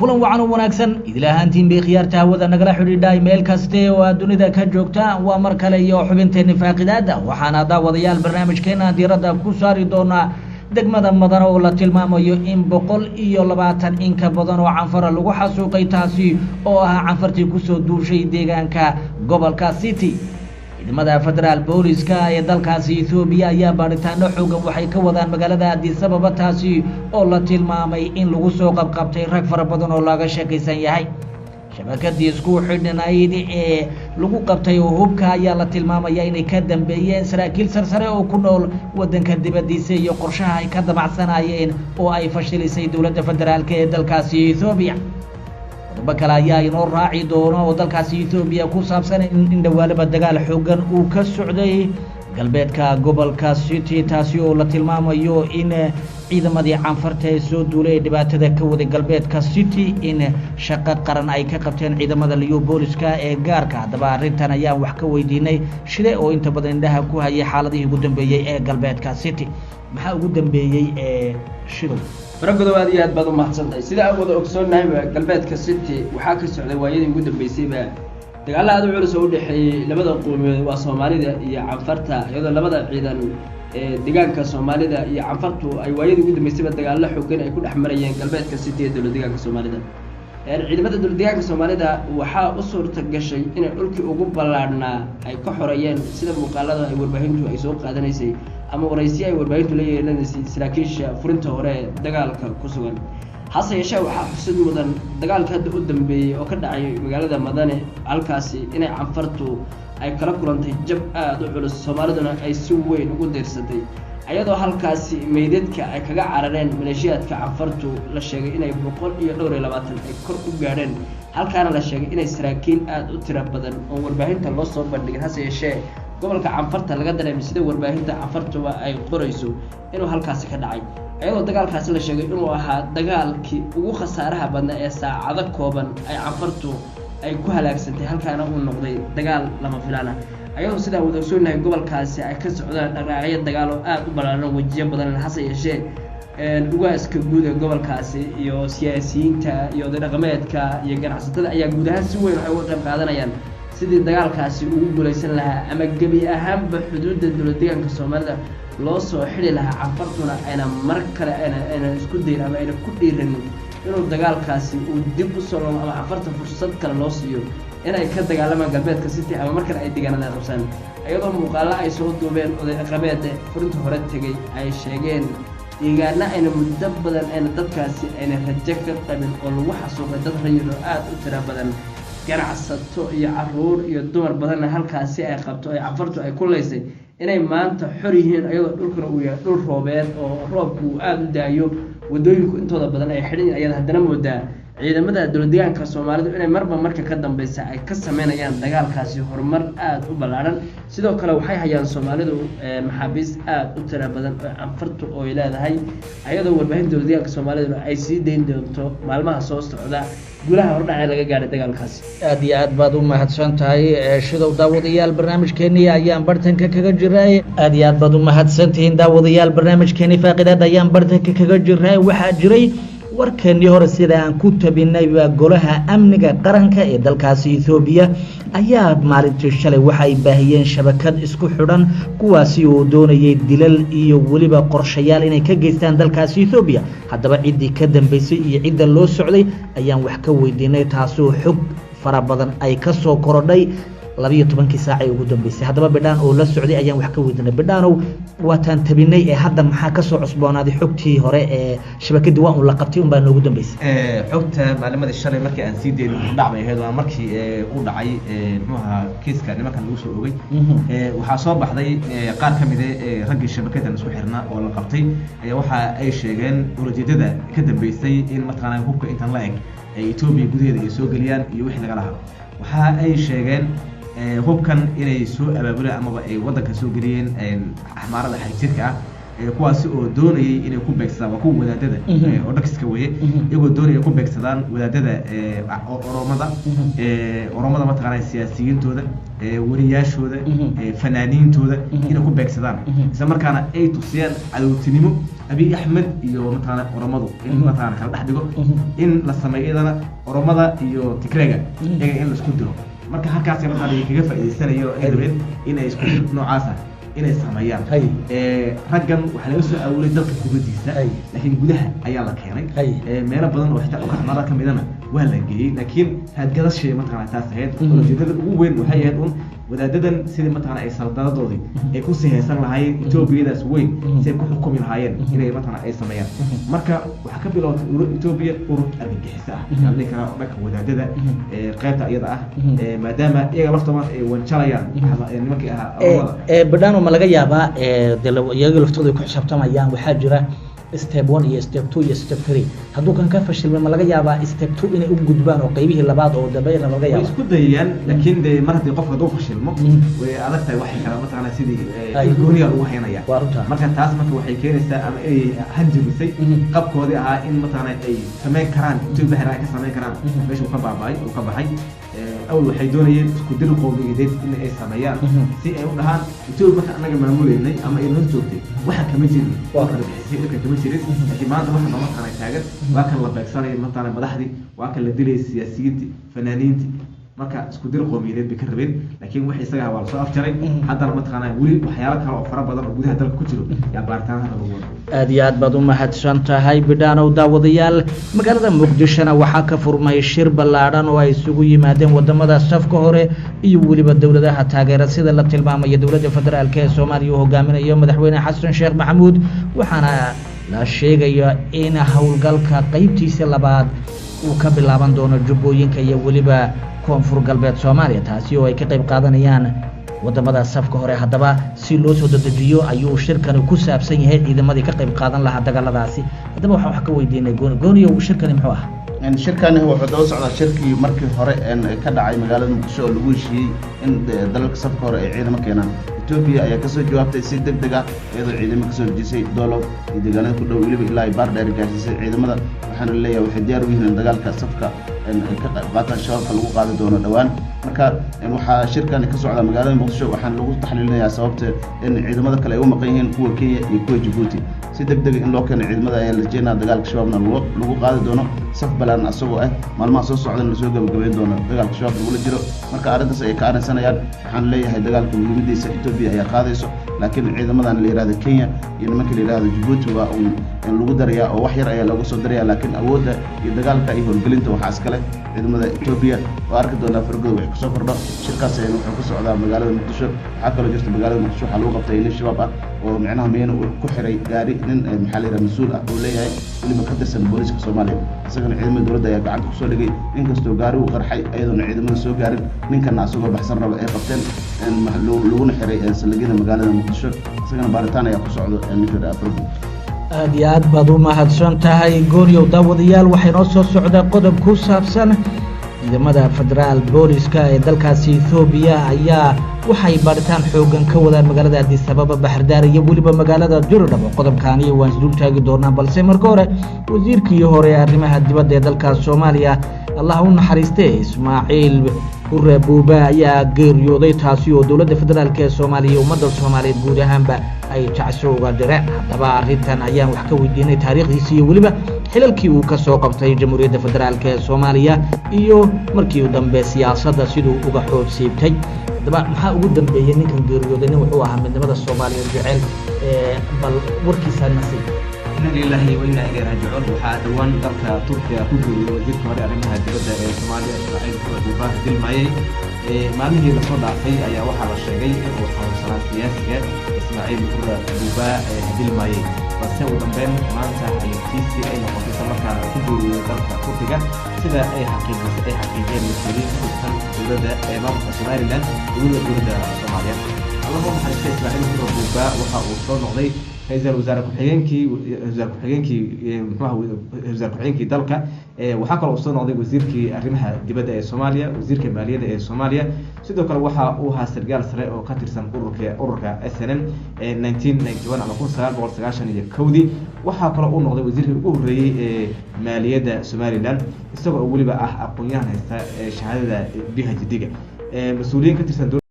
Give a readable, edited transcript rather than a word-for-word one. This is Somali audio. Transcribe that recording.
Kulan wacan oo wanaagsan idil ahaantiin bay khiyaarta hawada nagala xidhiidhay meel kaste oo aad dunida ka joogtaan. Waa mar kale iyo xubinteenni faaqidaada. Waxaana daawadayaal barnaamijkeena diiradda ku saari doonaa degmada Madano oo la tilmaamayo in 120 in ka badan oo Canfara lagu xasuuqay, taasi oo ah Canfartii kusoo duushay deegaanka gobolka City. Ciidamada federaal booliska ee dalkaasi Ethoobiya ayaa baadhitaano xoogan waxay ka wadaan magaalada Addis Ababa, taasi oo la tilmaamay in lagu soo qabqabtay rag fara badan oo looga shakaysan yahay. Shabakadii isku xidhnayd ee lagu qabtay hubka ayaa la tilmaamaya inay ka dambeeyeen saraakiil sarsare oo ku nool waddanka dibaddiisa iyo qorshaha ay ka damacsanayeen oo ay fashilisay dowladda federaalka ee dalkaasi Ethoobiya. Qodobo kale ayaa inoo raaci doono oo dalkaasi Ethoobiya ku saabsan in dhawaalaba dagaal xoogan uu ka socday galbeedka gobolka City, taasi oo la tilmaamayo in ciidamadii Canfarta ee soo duulay ee dhibaatada ka waday galbeedka City in shaqo qaran ay ka qabteen ciidamada liyu booliska ee gaarka. Haddaba arrintan ayaan wax ka weydiinay Shide oo inta badan indhaha ku hayay xaaladihii ugu dambeeyey ee galbeedka City. Maxaa ugu dambeeyey ee Shidow? Faragodow, aad iyo aad baad u mahadsantahay. Sida aan wada ogsoonnahayba, galbeedka City waxaa ka socday waayadii ugu dambeysayba dagaalla aad u culus oo u dhexeeyey labada qowmiyood, waa Soomaalida iyo Canfarta, iyadoo labada ciidan ee deegaanka Soomaalida iyo Canfartu ay waayadii ugu dambeysayba dagaallo xoogan ay ku dhex marayeen galbeedka City ee dowlad deegaanka Soomaalida. Ciidamada dowlad deegaanka Soomaalida waxaa u suurta gashay inay dhulkii ugu ballaadhnaa ay ka xoreeyeen, sida muuqaalada ay warbaahintu ay soo qaadanaysay ama waraysiya ay warbaahintu la yeelanaysay saraakiisha furinta hore ee dagaalka ku sugan. Hase yeeshee, waxaa xusid mudan dagaalka hadda u dambeeyey oo ka dhacay magaalada Madane, halkaasi inay Canfartu ay kala kulantay jab aada u culus, Soomaaliduna ay si weyn ugu diirsatay, ayadoo halkaasi meydadka ay kaga carareen maleeshiyaadka Canfartu la sheegay inay 124 ay kor u gaadheen. Halkaana la sheegay inay saraakiil aada u tiro badan oo warbaahinta loo soo bandhigin, hase yeeshee gobolka Canfarta laga dareemay sida warbaahinta Canfartuba ay qorayso inuu halkaasi ka dhacay, ayadoo dagaalkaasi la sheegay inuu ahaa dagaalkii ugu khasaaraha badnaa ee saacado kooban ay Canfartu ay ku halaagsantay, halkaana uu noqday dagaal lama filaan ah. Ayadoo sidaa wada ogsoonnahay gobolkaasi ay ka socdaan dhaqaaqyo dagaal oo aada u ballaaran, wejiyo badan, hase yeeshee ugaaska guud ee gobolkaasi iyo siyaasiyiinta iyo oday dhaqameedka iyo ganacsatada ayaa guud ahaan si weyn waxay uga qayb qaadanayaan sidii dagaalkaasi ugu guulaysan lahaa ama gebi ahaanba xuduudda dowlad deegaanka Soomaalida loo soo xidhi lahaa, Canfartuna ayna mar kale ayna isku dayin ama ayna ku dhiiranin inuu dagaalkaasi uu dib u soo noqdo ama Canfarta fursad kale loo siiyo inay ka dagaalamaan galbeedka City ama mar kale ay deegaanada qabsaan. Iyadoo muuqaalo ay soo duubeen oday dhaqameed furinta hore tegay ay sheegeen deegaano ayna muddo badan ayna dadkaasi ayna rajo ka qabin oo lagu xasuuqay dad rayid oo aada u tiro badan, ganacsato iyo caruur iyo dumar badanna halkaasi ay qabto ay Canfartu ay ku leysay, inay maanta xor yihiin, ayadoo dhulkuna uu yahay dhul roobeed oo roobku uu aada u daayo, wadooyinku intooda badan ay xidhan yihin. Ayaad haddana moodaa ciidamada dowlad deegaanka Soomaalidu inay marba marka ka dambeysa ay ka sameynayaan dagaalkaasi horumar aada u ballaaran. Sidoo kale waxay hayaan Soomaalidu maxaabiis aada u tiro badan oo Canfartu ooy leedahay, ayadoo warbaahinta dowlad deegaanka Soomaaliduna ay sii dayn doonto maalmaha soo socda guulaha hordhacee laga gaadhay dagaalkaasi. Aad iyo aad baad u mahadsan tahay, Shidow. Daawadayaal, barnaamijkeenii ayaan bartanka kaga jiray. Aad iyo aad baad u mahadsantihiin, daawadayaal. Barnaamijkeenii faaqidaad ayaan bartanka kaga jiray. Waxaa jiray warkeenii hore sida aan ku tabinayba, Golaha Amniga Qaranka ee dalkaasi Ethoobiya ayaa maalintii shalay waxa ay baahiyeen shabakad isku xidhan, kuwaasi oo doonayay dilal iyo weliba qorshayaal inay ka geystaan dalkaasi Ethoobiya. Haddaba ciddii ka dambeysay iyo cidda loo socday ayaan wax ka weydiinay, taasoo xog fara badan ay ka soo korodhay 12-kii saac ee ugu dambeysay. Haddaba Bidhaan oo la socday ayaan wax ka weydiinay. Bidhaanow, waataan tabinay ee hadda maxaa kasoo cusboonaaday xogtii hore ee shabakadii waa un la qabtay unbaa noogu dambeysay? Xogta maalimadii shalay markii aan sii daynay dhac bay ahayd. Waa markii u dhacay, muxuu ahaa, kiiska nimankan lagu soo ogay. Waxaa soo baxday qaar ka mid ah raggii shabakadan isku xirnaa oo la qabtay ayaa waxa ay sheegeen ulajeedada ka dambeysay in mataqaanaa hubka intan la eg ay Etoobiya gudaheeda ay soo geliyaan iyo wixii laga lahaa. Waxa ay sheegeen hubkan inay soo abaabuleen amaba ay waddanka soo geliyeen Axmaarada xagjirka ah. Kuwaasi oo doonayay inay ku beegsadaan waa kuwa wadaadada oo dhakiska weye, iyagoo doonaya ku beegsadaan wadaadada Oromada, Oromada mataqaanaa siyaasiyiintooda, wariyaashooda, fanaaniintooda inay ku beegsadaan, isla markaana ay tusiyaan cadowtinimo Abiy Axmed iyo mataqaana Oromadu, in mataqaana kala dhex dhigo, in la sameeyo iyadana Oromada iyo Tigreega iyaga in la isku diro. Marka halkaas mataqaana ay kaga faa'iidaysanayo ay rabeen in ay isku dir noocaas ah inay sameeyaan. Raggan waxaa laga soo aruuray dalka dibadiisa, laakiin gudaha ayaa la keenay. Meelo badan oo xitaa dhulka xamaarada ka midana waa la geeyey, laakiin raadgadashay mataqaana taas ahayd. Ujeedada ugu weyn waxay ahayd un wadaadadan sidii mataqaana ay saldanadoodii ay kusii haysan lahaayeen Etoobiyadaas weyn, si ay ku xukumi lahaayeen inay mataqaana ay sameeyaan. Marka waxaa ka bilowtay urur Etoobiya urur argagixiso ah aan dhihi karaa oo dhanka wadaadada qaybta iyada ah, maadaama iyaga laftooda ay wanjalayaan nimankii ahaa Oromada. Badhano, ma laga yaabaa dee iyaga laftooda ay ku xisaabtamayaan? Waxaa jira step one iyo step two iyo step three. Hadduu kan ka fashilmay, ma laga yaabaa step two inay u gudbaan oo qaybihii labaad oo dambeeyana ma laga Way yaabaa? Isku dayayaan, laakiin dee mar haddii qofka hadduu fashilmo way adag tahay. Waxay kala mataqaana sidii gooniga lagu haynaya. Waa runtaa. Marka taas marka waxay keenaysaa ama ay hanjabisay qabkoodii ahaa in mataqaana ay samayn karaan Ethiopia ay ka samayn karaan. Meesha uu ka baaba'ay, uu ka baxay. Awal waxay doonayeen isku dir qowmiyadeed in ay sameeyaan, si ay u dhahaan Ethiopia marka annaga maamuleynay ama ay noo joogtay waxaan kama jirin, Waa. argagixisay dhibka kama jirin, laakiin maanta waxa noo mataqaana taagan waa kan la beegsanaya mataqaana madaxdii, waa kan la dilayay siyaasiyiintii, fanaaniintii. Marka isku dir qowmiyadeed bay ka rabeen, laakiin wixii isaga waa lasoo afjaray. Haddana mataqaana weli waxyaalo kale oo fara badan oo gudaha dalka ku jiro yaa baaritaan hadda lagu wado. Aad iyo aad baad u mahadsan tahay, Bidhaanow. Daawadayaal, magaalada Muqdishona waxaa ka furmay shir ballaadhan oo ay isugu yimaadeen wadamada safka hore iyo weliba dowladaha taageera, sida la tilmaamayo dowladda federaalk ee Soomaaliya uu hogaaminayo madaxweyne Xasan Sheekh Maxamuud. Waxaana la sheegaya in howlgalka qeybtiisa labaad uu ka bilaaban doono Jubbooyinka iyo weliba Koonfur Galbeed Soomaaliya, taasi oo ay ka qayb qaadanayaan wadamada safka hore. Haddaba si loo soo dedejiyo ayuu shirkani ku saabsan yahay ciidamadii ka qayb qaadan lahaa dagaaladaasi. Haddaba waxaan wax ka weydiinay Gooni. Gooniyow, shirkani muxuu ah? Shirkani wuxuu daba socdaa shirkii markii hore ka dhacay magaalada Muqdisho oo lagu heshiiyey in dalalka safka hore ay ciidamo keenaan. Etoobiya ayaa kasoo jawaabtay si deg deg ah, iyadoo ciidamo kasoo dejisay Doolow iyo deegaanada ku dhow, weliba ilaa ay Baardheer gaarsiisay ciidamada. Waxaana leeyahay waxay diyaar u yihiin in dagaalka safka ay ka qayb qaataan Shabaabka lagu qaadi doono dhowaan. Marka waxaa shirkani ka socdaa magaalada Muqdisho, waxaana lagu taxliilinayaa sababta in ciidamada kale ay u maqan yihiin, kuwa Kenya iyo kuwa Jabuuti. Si deg deg in loo keeno ciidamada ayaa la rajeynayaa, dagaalka Shabaabna lagu qaadi doono saf balaan asagoo ah. Maalmaha soo socdana lasoo gabagabeyn doono dagaalka Shabaab lagula jiro. Marka arrintaas ay ka arrinsanayaan. Waxaan leeyahay dagaalka muhiimadiisa Etoobiya ayaa qaadayso, laakiin ciidamadan la yihahdo Kenya iyo nimanka la yihahdo Jabuuti waa un in lagu darayaa oo wax yar ayaa looga soo daraya, laakiin awoodda iyo dagaalka iyo howlgelinta waxaa iskale ciidamada Etoobiya. Waa arki doonaa fargoda wax kusoo kordho. Shirkaas wuxuu ka socdaa magaalada Muqdisho. Waxaa kaloo jirta magaalada Muqdisho waxaa lagu qabtay nin Shabaab ah oo micnaha miina uu ku xiray gaari nin maxaa la yidhaha mas-uul ah uu leeyahay, weliba ka tirsan booliiska Soomaaliya. Isagana ciidamada dowladda ayaa gacanta kusoo dhigay, inkastoo gaari uu qarxay iyadoona ciidamada soo gaarin, ninkana asagoo baxsan raba ay qabteen, laguna xiray saldhigyada magaalada Muqdisho. Isagana baaritaan ayaa ku socdo ninka fargo. Aad iyo aad baad u mahadsan tahay, Gooniyow. Daawadayaal, waxay noo soo socdaa qodob ku saabsan ciidamada federaal booliska ee dalkaasi Ethoobiya ayaa waxay baadhitaan xoogan ka wadaan magaalada Addis Ababa, Baxardaar iyo weliba magaalada Diridhabo. Qodobkaani waan isdul taagi doonaa, balse marka hore wasiirkii hore ee arrimaha dibadda ee dalka Soomaaliya, Allah u naxariistee, Ismaaciil Hure Buuba ayaa geeriyooday, taasi oo dowladda federaalk ee Soomaaliya iyo ummadda Soomaaliyeed guud ahaanba ay jacso uga direen. Haddaba arrintan ayaan wax ka weydiinay taariikhdiisi iyo weliba xilalkii uu ka soo qabtay Jamhuuriyadda Federaalk ee Soomaaliya iyo markii dambe siyaasadda siduu uga xoog siibtay. Haddaba maxaa ugu dambeeyey ninkan geeriyooday? Nin wuxuu ahaa midnimada Soomaaliyeed jecel. Bal warkiisa nasiib. Inna lillahi wa inna ilayhi raajicuun. Waxaa dhowaan dalka Turkiga ku geeriyooday wasiirka hore arrimaha dibadda ee Soomaaliya, Ismaaciil Maxamed Buuba Dilmaayey. Maalmihii lasoo dhaafay ayaa waxaa la sheegay inuu xanuunsanaa siyaasiga Ismaaciil Hurre Buuba Dilmaayey, balse ugu dambeyn maanta ayay tiisii ay noqotay, isla markaana ku geeriyooday dalka Turkiga, sida ay xaqiijisay ay xaqiijiyeen mas-uuliyiin ka tirsan dowladda ee maamulka Somaliland iyo weliba dowladda Soomaaliya. Allahu naxariista, Ismaaciil Hurre Buubaa waxa uu soo noqday ra-iisul wasaare ku-xigeenkii, wasaar ku-xigeenkii, muxuaha, wasaar ku-xigeenkii dalka. Waxaa kaloo uu soo noqday wasiirkii arrimaha dibadda ee Soomaaliya, wasiirka maaliyadda ee Soomaaliya. Sidoo kale waxa uu ahaa sargaal sare oo ka tirsan ururka SNM 1991 ama 1991-dii. Waxaa kaloo uu noqday wasiirkii ugu horreeyey ee maaliyadda Somaliland, isagoo weliba ah aqoon-yahan haysta shahaadada PhD-ga. Mas-uuliyiin ka tirsan